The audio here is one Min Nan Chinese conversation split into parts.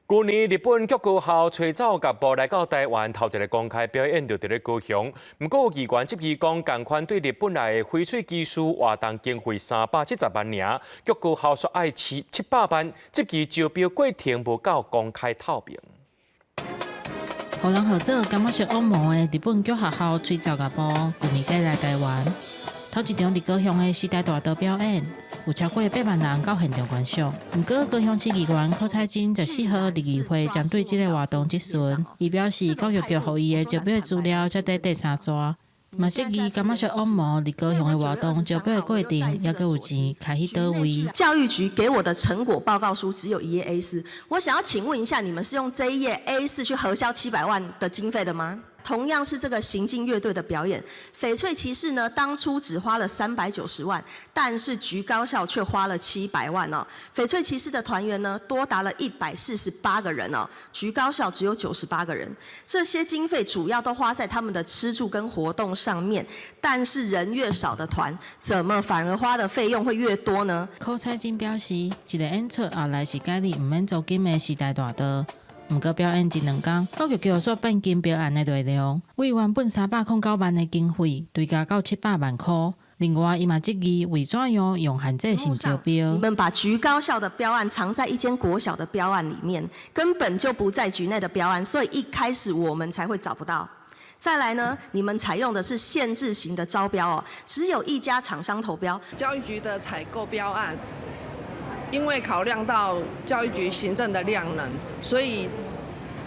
舊年日本菊高校吹奏樂部來到台灣，頭一个公開表演就佇咧高雄。毋過有議員質疑講，仝款對日本來的翡翠騎士活動經費370萬爾，菊高校煞愛700萬，質疑招標過程無夠公開透明。予人號做感覺是惡魔的日本菊學校吹奏樂部，舊年底來台灣，頭一場佇高雄的時代大道表演，有超過8萬人到現場觀賞。毋過高雄市議員柯采珍14號佇議會針對這个活動質詢，伊表示教育局予伊的招標資料才短短三逝，嘛質疑感覺是惡魔佇高雄的活動招標的過程，猶閣有錢開去佗位。教育局給我的成果報告書只有一頁 A4，我想要請問一下，你們是用這一頁 A4 去核銷700萬的經費的嗎？同樣是這個行進樂隊的表演，翡翠騎士呢，當初只花了390萬，但是菊高校卻花了七百萬哦。翡翠騎士的團員呢，多達了148個人哦，菊高校只有98個人。這些經費主要都花在他們的吃住跟活動上面，但是人越少的團，怎麼反而花的費用會越多呢？柯采珍表示，這个演出後來是改佇毋免租金的時代大道。毋過表演一兩工，教育局煞變更標案的內容，為原本309萬的經費，追加到700萬箍。另外，伊嘛質疑為怎樣用限制性招標。你們把菊高校的標案藏在一間國小的標案裡面，根本就不在局內的標案，所以一開始我們才會找不到。再來呢，你們採用的是限制型的招標哦，只有一家廠商投標。教育局的採購標案，因為考量到教育局行政的量能，所以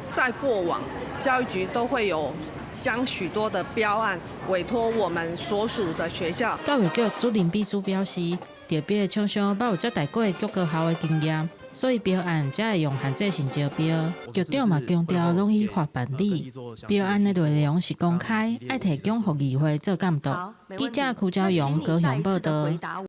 在過往教育局都會有將許多的標案委託我們所屬的學校。教育局主任秘書表示，著標的廠商捌有接待過菊高校的經驗，所以標案才會用限制性招標。局長嘛強調，攏依法辦理，標案的內容是公開，愛提供予議會做監督。記者柯昭陽高雄報道。